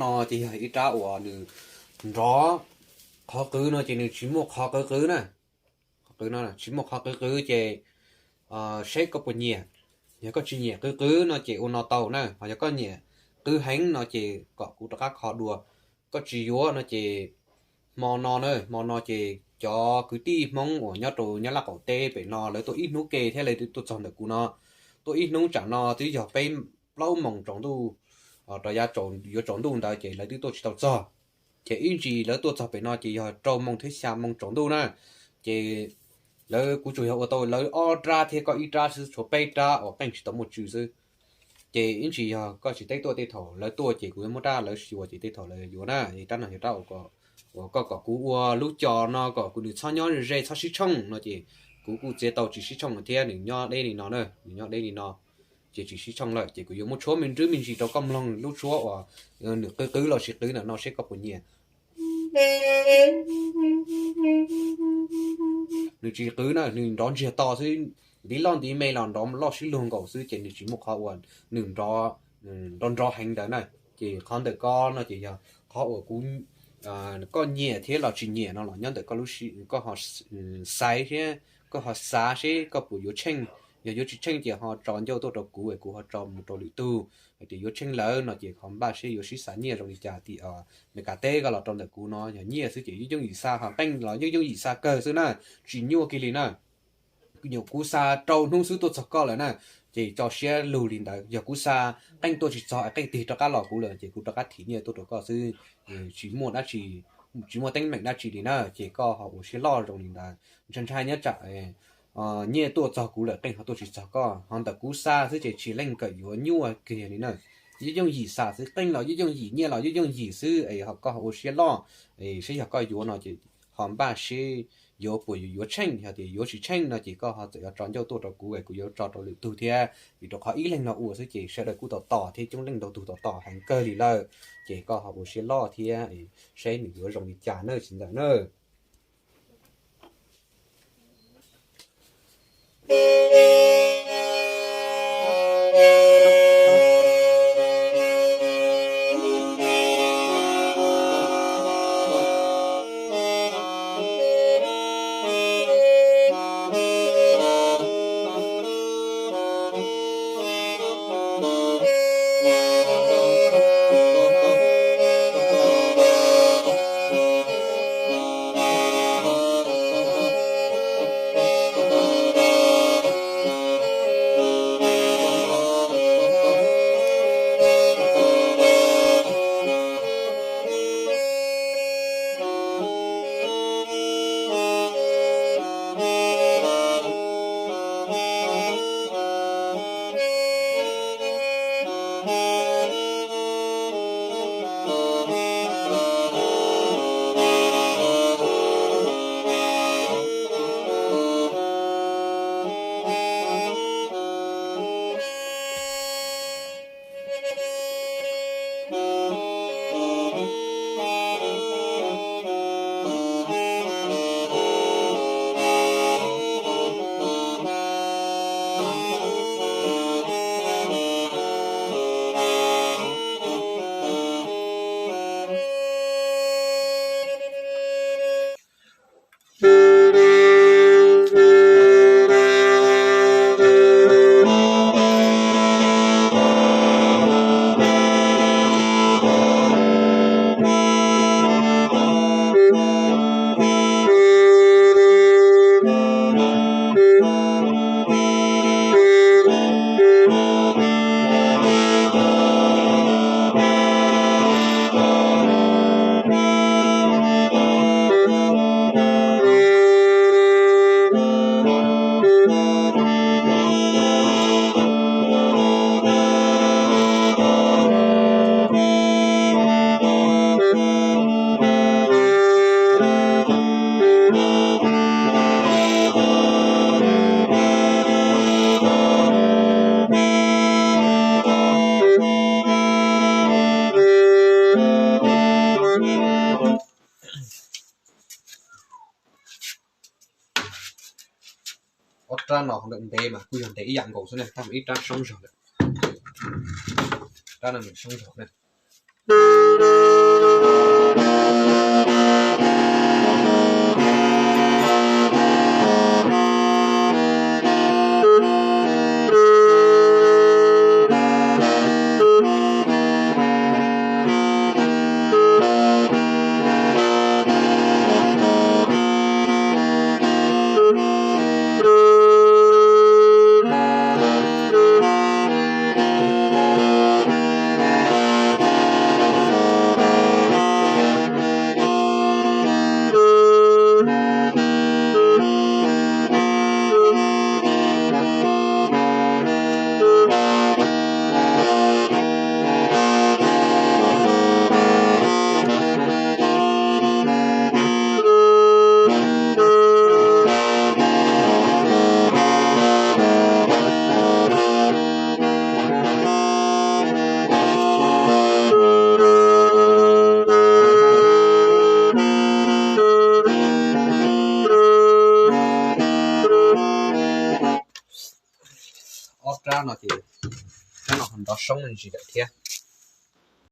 No ces yog ib rab uas nws nrov qhov qwv no ces nws tsis muaj qhov qwv qwv na. Qhov qwv no tsis muaj qhov qwv qwv ces seb koj puas nyiam. Yog koj tsis nyiam qwv qwv no ces ua no tau na, ho yog koj nyiam qwv heev no ces kom kuv rov qab kho dua. Koj tsis yuav no ces hmo no na, hmo no ces cov kwv tij Hmoob uas nyob rau Nyab Laj qaum teb pem no lawv tuaj ib hnub ke thiab lawv tuaj txog ntawm kuv no, tuaj ib hnub tsam no twb yog peb plaub moos tsaus ntuj, rov yav yuav tsaus ntuj ntawd ces lawv twb tuaj tsis tau txog. Ces ib ntsis lawv tuaj txog pem no ces yog rau moos thiab xya moos tsaus ntuj na. Ces lawv, kuv tsuas yog ua tau lawv ob rab thiab koj ib rab xwb, tshuav peb rab uas qeej tsis tau muaj tsw xwb. Ces ib ntsis yog koj tsis teb tuaj tej thaum lawv tuaj ces kuv yuav muab rab lawv xyuas ces tej thaum lawv yuav na. Rab no yog rab uas koj kom kuv ua lub co no kom kuv nws txhob nyob ze txhob sib tshooj no ces kuv kuj txiav tau tsis sib tshooj thiab, nws nyob deb li no na, nws nyob deb li no ces tsis sib tshooj lawm ces kuv yuav muab tshuab me ntsis me ntsis rau koj mloog lub tshuab uas nws qwv qwv los tsis qwv ntawm no seb koj puas nyiam. Nws tsis qwv na, nws nrov ntsiag to xwb, ntiv loj ntiv me los nrov loj sib luag nkaus xwb ces nws tsis muaj qhov uas nws nrov nrov heev ntawd na. Ces qhov ntawm ko no ces yog qhov uas kuv, koj nyiam thiab los tsis nyiam no los nyob ntawm koj lub, koj ho xaiv thiab koj ho xav seb koj puas yuav tsheej. Yog yuav tsis tsheej ces ho tso ncauj tuaj rau kuv es kuv ho tso mus rau lwm tug. Hais tias yuav tsheej lawm no ces qhov npaj seb yuav sib xav nyiaj zoo li cas tim Meskas teb ko los rau ntawm kuv no yog nyiaj xwb ces yooj yooj yim xa, ho qeej los yooj yooj yim xa kawg xwb na, tsis nyuaj kiag li na. Nyuam kuv xa rau hnub xwb tuaj txog koj lawm na, ces tso siab lug li ntawd. Yog kuv xa qeej tuaj tsis txog es qeej tig rov qab los kuv lawm ces kuv rov qab thim nyiaj tuaj rau koj xwb, tsis muaj dab tsi, tsis muaj teeb meem dab tsi li na. Ces koj ho ua siab loj zoo li ntawd, ntshai ntshai nyob tsam nyiaj tuaj txog kuv lawm qeej ho tuaj tsis txog koj, ho ntawm kuv xa xwb ces tsis leej kawm yuav nyuaj kiag li na. Yooj yooj yim xa xwb, qeej los yooj yooj yim, nyiaj los yooj yooj yim xwb es koj ho ua siab loj, seb yog koj yuav no ces ho npaj seb yuav puas yuav tsheej, yog tias yuav tsis tsheej no ces koj ho txawm yuav tso ncauj tuaj rau kuv es kuv yuav tso rau lwm tug thiab. Vim rau qhov ib leeg no ua xwb ces sawv daws kuj tos tos thiab, coob leej ntau tug tos tos heev kawg li lawm. Ces koj ho ua siab loj thiab seb nws yuav zoo li cas na txiv ntxawm na. Ob rab no ntev mas kuj yog ntev ib yam nkaus xwb ne, tab sis ib rab soob zog lawm. Rab no nws soob zog ne. Rab no ces rab no ho nrov soob me ntsis lawm thiab.